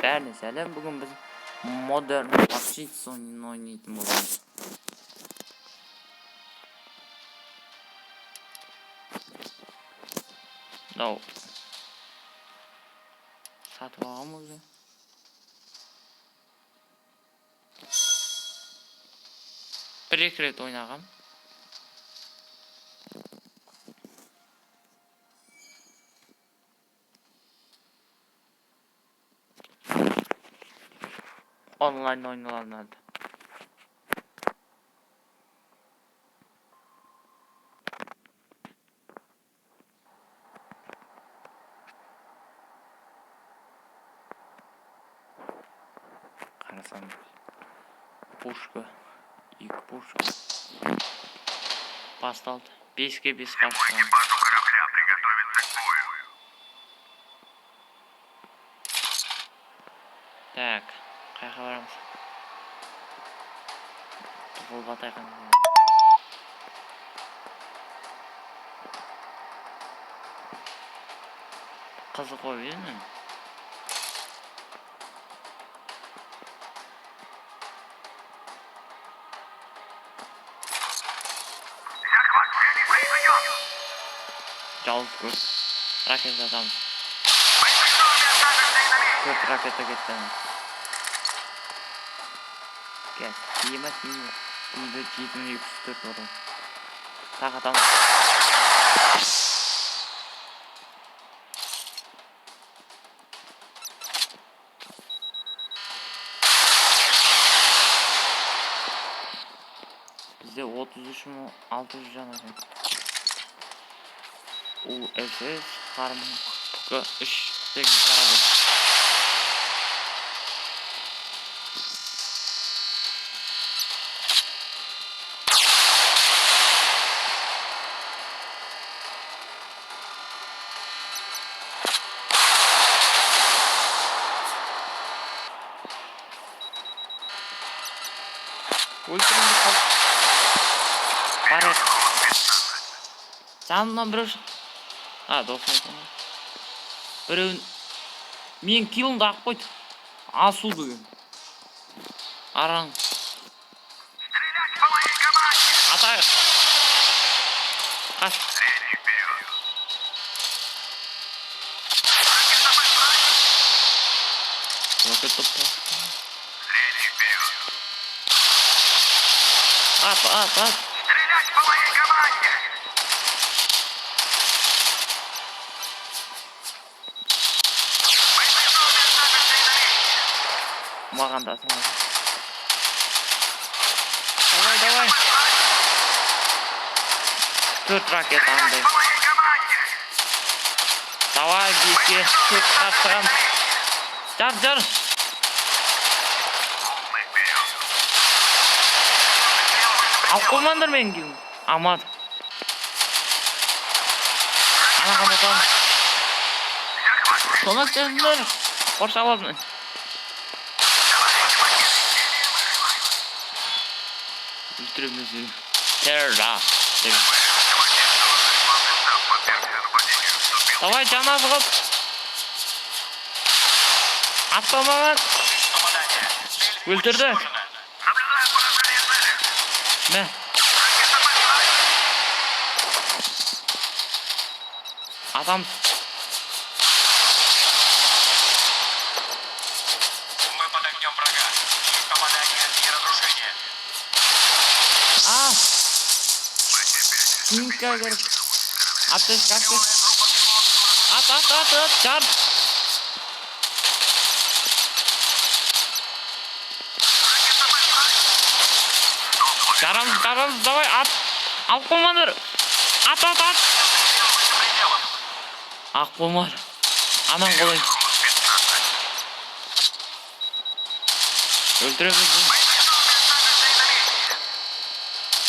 Бәріне сәлем. Бүгін біз Modern Warfare ойынын ойнайтын боламыз. Мынау сатып алғанмын уже. Бір екі рет ойнағам. Онлайн ойналады. Қарасам, пушка, екі пушка. Басталды. 5-ке 5 қарсы. Экипажу корабля приготовиться к бою. Так, қаяққа барамыз? Тығылып атайық. Қызық ғой енді. Захват цели произведен. Жауыз көрдік. Ракета атамыз. Боеприпасы оставленные на месте. Төрт ракета кетті ана. Кел, тие ма, тимей ме? Тиді, 7204 урон. Тағы атамыз. Бізде 33 600 жан екен. УСС Хармон ПК 3 деген корабль. Өлтіріңдер, қалып. Бар еді. Жанымнан біреу шықты. А, досым екен ғой. Біреуін менің килімді алып қойды. Асу деген. Араң. Стрелять по моей команде. Атайық. Қаш. Средний вперед. Ракета быстро. Ракета топ. Средний вперед. Ат, ат, ат. Стрелять по моей команде. Боеприпасы оставленные на месте. Маған да атамады. Давай, давай. Төрт ракета андай. По моей команде. Давай, 5-ке 4 қарсы. Жар, жар. Полный вперед. Алып қоймаңдар менің килімді. Алмады. Анаған атамыз. Захват цели. Көмектесіңдер. Қоршалады. Товарищи, покинуть линию выживания. Өлтіреміз. Терра. Деген. Командир главный штаб подвергся нападению. Вступил. Давай, жан аз қалды. Атпа маған. Попадание. Цель Өлтірді. уничтожена. Наблюдаю поражение цели. Мә. Ракета быстро. Атамыз. Мы под огнем врага. Есть попадание и разрушение. А! Химка керек. Аптечка, аптечка. Ат, ат, ат, ат, жар. Жарамыз, жарамыз, давай, ат. Алып қоймаңдар. Ат, ат, ат. Ақ болмады. Аман қалайын. Өлтіреміз.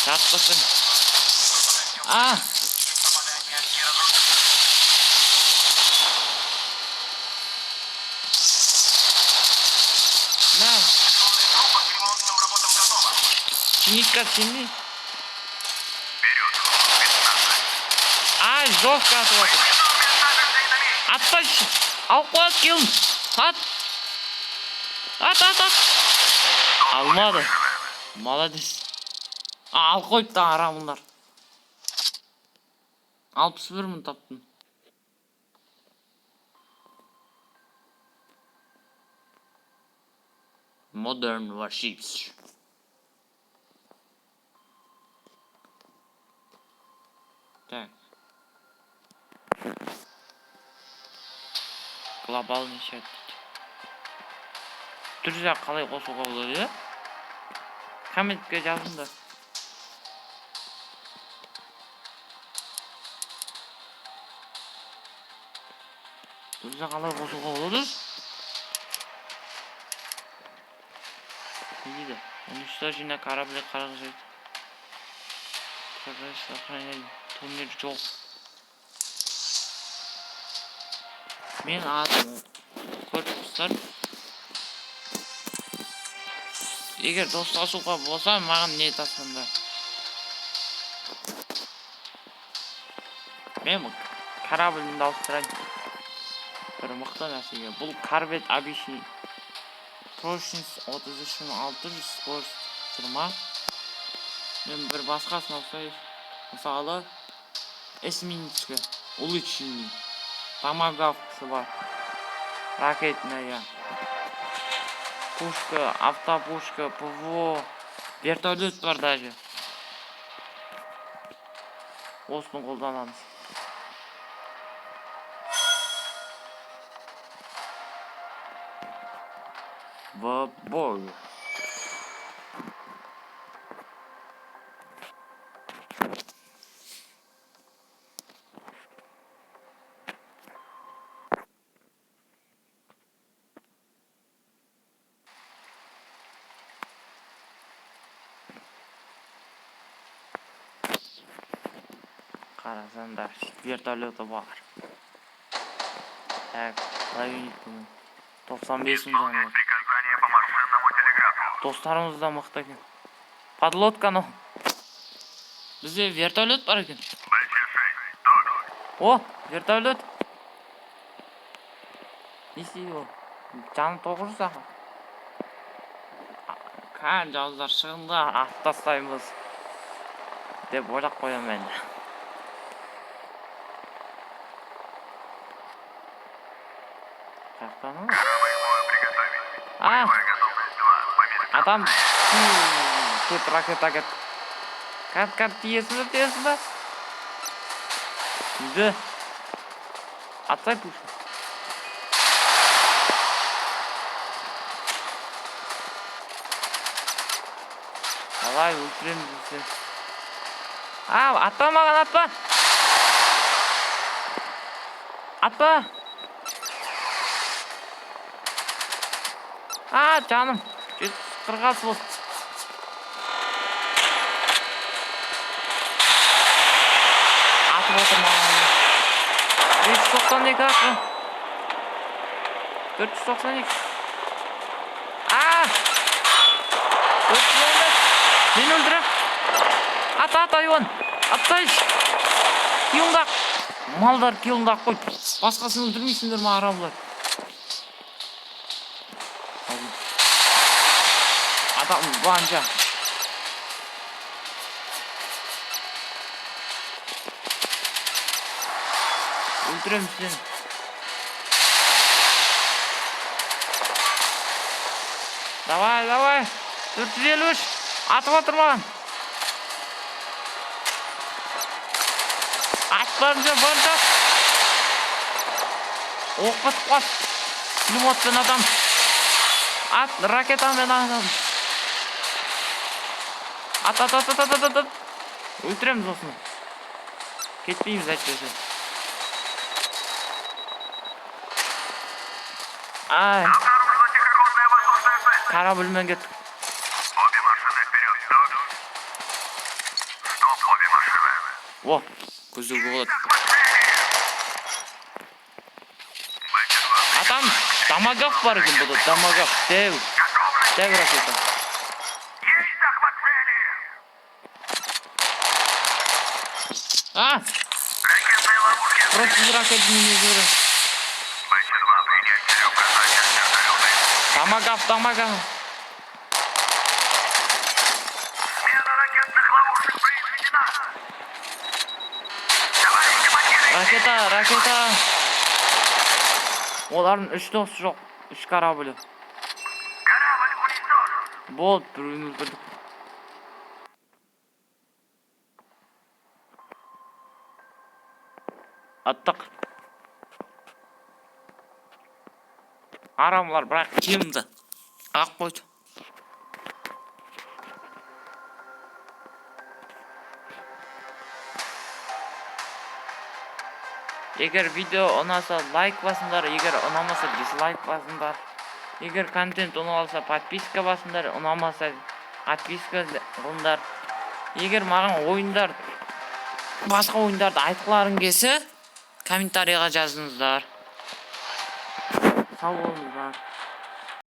Жатпасын. А! Попадание и разрушение. Мә, Группа к ремонтным работам готова. чинитка сен. Вперед, 15. Ай, жестко атып жатыр. Боеприпасы оставленные на месте. Атпашы. Алып қояды килін. Ат. Ат, ат, ат! Алмады. Молодец. Алып қойыпты арамылар. 61 мың таптым. Modern Warships. Так. Глобальный чат дейді. Друзья қалай қосуға болады, иә? Комментке жазыңдар. Друзья қалай қосуға болады? Не дейді? Уничтожение корабля 47. Прогресс сохранять. Турнир жоқ. Мен атым көріп тұрсыздар. Егер достасуға болса, маған не тастаңдар. Мен кораблімді ауыстырайын. Бір мықты нәрсеге. Бұл корвет обычный. Прочность 33 600, скорость 20. Мен бір басқасын ауыстырайын. Мысалы, эсминецке улучшенный. Томагавкасы бар. Ракетная. Пушка, автопушка, ПВО. Вертолет бар даже. Осыны қолданамыз. В бой. Қарасаңдар, вертолеті бар. Так, лавинникпін. 95 мың жаны бар. Приказание по машинному телеграфу. Достарымыз да мықты екен. Подлодка анау. Бізде вертолет бар екен. Бойцы 6. Док. О, вертолет. Не істейді ол? Жаны 900 ақ. Кән жауыздар, шығыңдар, атып тастаймыз деп ойлап қоямын енді. Қаяқтан ол? Корабль бою приготовить. А, Готовность 2. По местам. Адам. Төрт ракета кетті. Кәт, кәт, тиесің бе, тиесің бе? Тиді. Атсай пушка. Давай, өлтіреміз десе. А, атпа маған, атпа! Атпа! А, жаным. 740 болды. Атып отыр маған. 592 ақы. 492. А! 415. Мені өлтірем. Ат, ат, айуан. Атсайшы. Киімді ақ. Малдар киімді ақ қой. Басқасын өлтірмейсіңдер ма, арабылар? Адам банжа. Өлтіремін сені. Давай, давай. 453. Атып отыр маған. Ат барынша, барынша. Оқ бітіп қалды. Пулеметпен адам. Ат, ракетамен адам. Ат, ат, ат, ат, ат, ат, ат. Өлтіреміз осыны. Кетпейміз әйтпесе. Ай, Обнаружена тихоходная воздушная цель. Корабльмен кеттік. Обе машины вперед. Док. Стоп, обе машины. О, көздеуге болады. Бойцы 2. Атам, томагавк бар екен бұда, томагавк, дәу. Дәу ракета. Есть захват цели. А, Ракетные ловушки. Против ракетный не жіберем. Бойцы 2, принять целеуказание с вертолета. Томагавк, томагавк. Смена ракетных ловушек произведена. Товарищ командиры, Ракета, ракета. Олардың үш досы жоқ. Үш кораблі. Корабль уничтожен. Болды, біреуін өлтірдік. Аттық. Арамлар бірақ кемді. Ақ қойды. Егер видео ұнаса, лайк басыңдар, егер ұнамаса, дизлайк басыңдар. Егер контент ұнаса, подписка басыңдар, ұнамаса, отписка қылыңдар. Егер маған ойындар, басқа ойындарды айтқыларың келсе, комментарийға жазыңыздар. Сау болыңыздар.